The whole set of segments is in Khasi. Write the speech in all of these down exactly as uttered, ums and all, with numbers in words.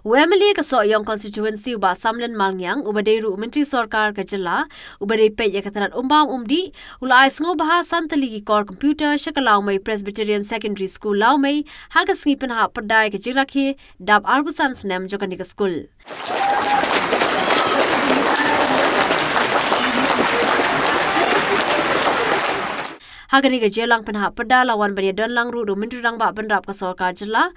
U M L A ka Sohiong Constituency u Bah Samlin Malngiang, uba dei ruh u Myntri Sorkar ka Jylla, uba dei peit ïa ka tnat umbam umdih, u la ai sngewbha san tylli ki kor computer sha ka Lawmei Presbyterian Secondary School Lawmei, ha ka sngi pynhap pyrda ïa ka jingrakhe dap arphew san snem jong kane ka skul. Ha kane ka jingïalang pynhap pyrda la wan ban ïadon lang ruh da u Myntri Rangbah Bynrap ka Sorkar Jylla,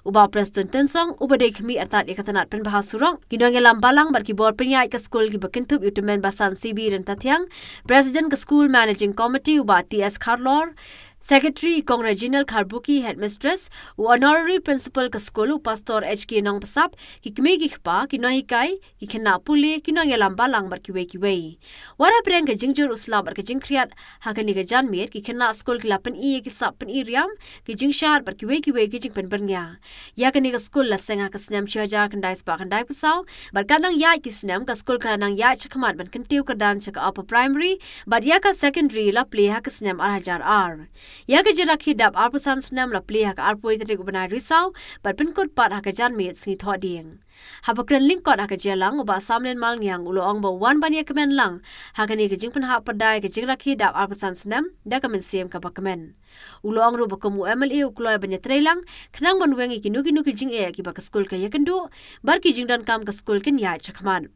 u Bah Prestone Tynsong, uba dei khmih artat ïa ka tnat pynbha surok, ki nongïalam balang bad ki bor pynïaid ka skul kiba kynthup ïa u Tymmen Basan C B Ryntathiang, President ka skul, Managing Committee u Bah T S Kharlor, Secretary i Kong Reginald Kharbuki, Headmistress, u Honorary Principal ka skul u Pastor H K Nongbsap, ki kmie ki kpa, ki nonghikai, ki khynnah pule, ki nongïalam balang bad kiwei kiwei. Wat hapdeng ka jingjur u slap bad ka jingkhriat ha kane ka janmiet, ki khynnah skul ki la pyni ïa ki sap pyni riam, ki jingshad bad kiwei kiwei ki jingpynbyrngia. Ïa kane ka skul la seng ha ka snem shi hajar khyndai spah khyndai phew saw, bad ka nang ïaid ki snem ka skul ka la nang ïaid shakhmat ban kyntiew kyrdan sha ka upper primary, bad ïa ka secondary la plie ha ka snem ar hajar ar. Ïa ka jingrakhe dap arphew san snem la plie ha ka arphew tarik u bnai Risaw, bad pynkut pat ha ka janmiet sngi Thohdieng. Haba kren lyngkot ha ka jingïalang u Bah Samlin Malngiang u la ong ba u wan ban ïakmen lang ha kane ka jingpynhap pyrda ïa ka jingrakhe dap arphew san snem da ka mynsiem kaba kmen. U la ong ruh ba kum u M L A u kloi ban ïatreilang khnang ban weng ïa kino kino ki jingeh kiba ka skul ka ïakynduh bad ki jingdonkam ka skul kin ïaid shakhmat.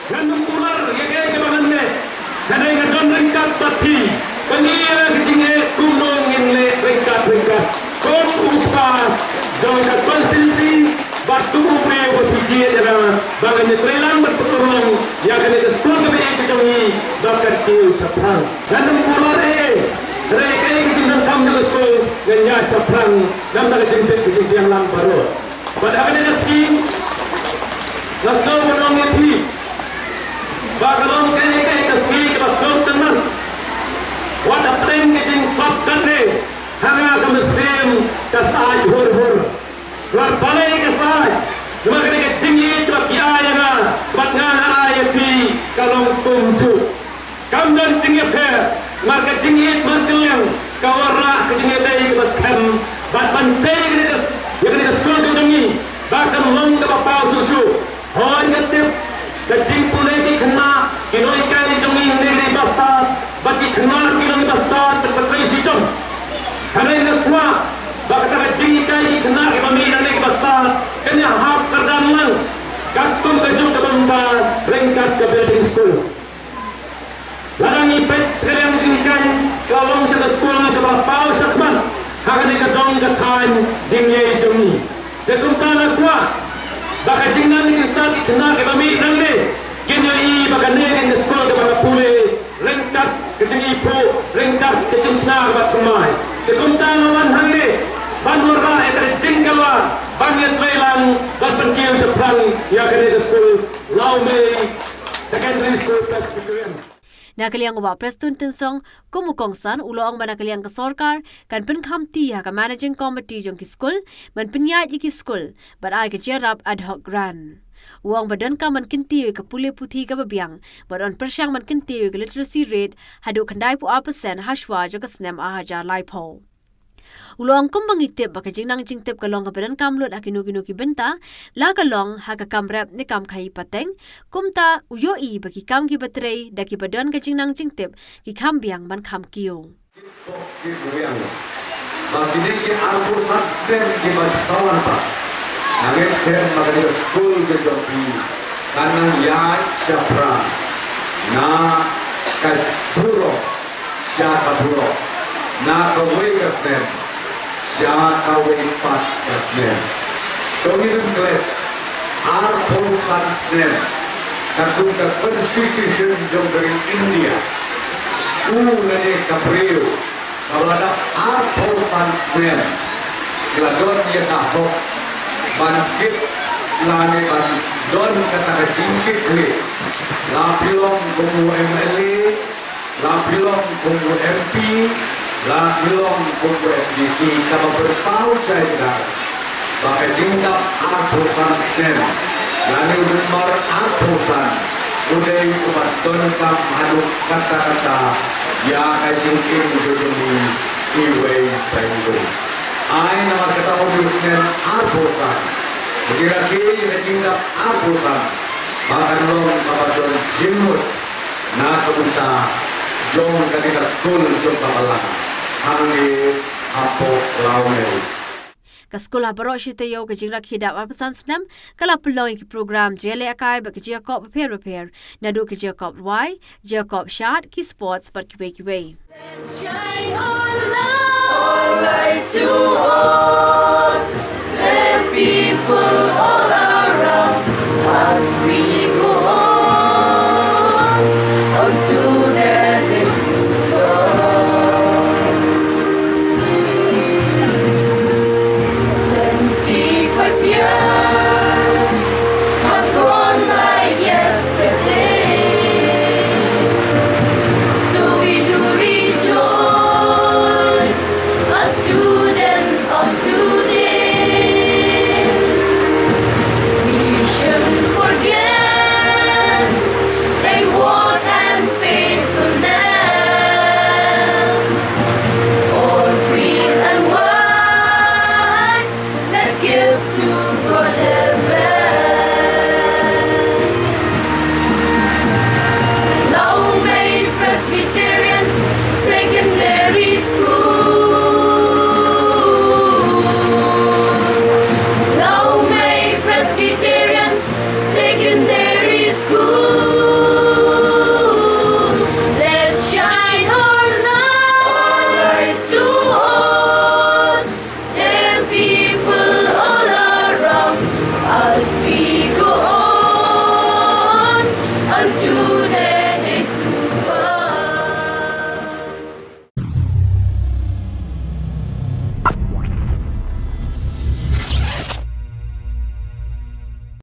Ngan ym kular ïa kaei kaba ngan leh. Hynrei nga don ryngkat bad phi. Kane ka jingeh kumno ngin leh ryngkat ryngkat. Kum u kpa jong ka constituency bad kum u briew ba phi jied ïa nga ba ngan ïatreilang bad pynurlong ïa kane ka skul kaba ïeit ka jong ngi ba kan kiew shaphrang. Ngan ym kular ei ei. Hynrei kaei ka jingdonkam jong ka skul ngan ïaid shaphrang. Namar ka jingtip ka jingthiang lang baroh. Bad ha kane ka sngi nga sngew ban ong ïa phi ba ka long kaei kaei ka sngi kaba sngewtynnat. Wat hapdeng ka jingsop kane ha nga ka mynsiem ka sah hur hur. Wat balei ka sah? Namar kane ka jingïeit ba phi ai ïa nga bad nga nga ai ïa phi ka long kumjuh. Kam don jingïapher, namar ka jingïeit markylliang ka wanrah ka jingïadei kaba skhem bad ban tei ïa kane ka s-, ïa kane ka skul ka jong ngi ba kan long kaba paw shuh shuh. Hooid nga tip ka jingpule ki khynnah ki nonghikai jong ngi hangne ki dei bastad bad ki khynnah ki long bastad bad ba trei shitom. Hynrei nga kwah ba kata ka jinghikai ki khynnah kiba mih nangne ki bastad kan ïahap kyrdan lang katkum ka juk kaba mynta ryngkat ka building school. Lada ngi peit skaliang jinghikai ka long sha ka skul kaba paw shakhmat ha kane ka dong ka thaiñ jingïeit jong ngi. Te kumta nga kwah ba ka jingnang ka jingstad ki khynnah kiba mih nangne kin ïohi ba kane ka skul kaba la pule ryngkat ka jingïeit, ryngkat ka jingshna kaba thymmai. Te kumta nga wan hangne ban wanrah ïa ka jingkylla ban ïatreilang ban pynkiew shaphrang ïa kane ka skul Lawmei Secondary School Presbyterian. Na ka liang u Bah Prestone Tynsong, kum u kongsan, u la ong ba na ka liang ka sorkar kan pynkhamti ha ka managing committee jong ki skul ban pynïaid ïa ki skul bad ai ka jingïarap ad hoc grant. U ong ba donkam ban kyntiew ïa ka pule puthi kaba biang bad yn pyrshang ban kyntiew ïa ka literacy rate haduh khyndai phew ar percent hashwa jong ka snem ar hajar laiphew. U la ong kumba ngi tip ba ka jingnang jingtip ka long kaba donkam lut ha kino kino ki bynta, la ka long ha ka kam rep ne kam khaïi pateng, kumta u ïohi ba ki kam kiba trei da kiba don ka jingnang jingtip ki kham biang ban kham kiew. Ba kine ki arphew san snem kiba sawar ba nga ngeit skhem ba kane ka skul ka jong phi kan nang ïaid shaphrang na ka burom sha ka burom, na kawei ka snem sha kawei pat ka snem. To ngin ym klet, arphew san snem katkum ka constitution jong ka ri India, u lane ka briew kaba la dap arphew san snem ki la don ïa ka hok ban kit lane ban don kata ka jingkitkhlieh. La phi long kum u M L A, la phi long kum u M P, la phi long kum u M D C, kaba pynpaw shai kdar ba ka jingdap arphew san snem lane u number arphew san u dei uba donkam haduh katta katta ïa ka jingim jong ngi iwei pa iwei. Ai namar kata u dei u snem arphew san. Ka jingrakhe ïa ka jingdap arphew san ba kan long kaba don jingmut na ka bynta jong kane ka skul jong ka balang hangne hapoh Lawmeri. Ka skul ha baroh shi taïew ka jingrakhe dap arphew san snem ka la pynlong ïa ki program jingïalehkai bad ka jingïakop bapher bapher, naduh ka jingïakop rwai, jingïakop shad, ki sports bad kiwei kiwei. Shine our light, our light to all the people all around us.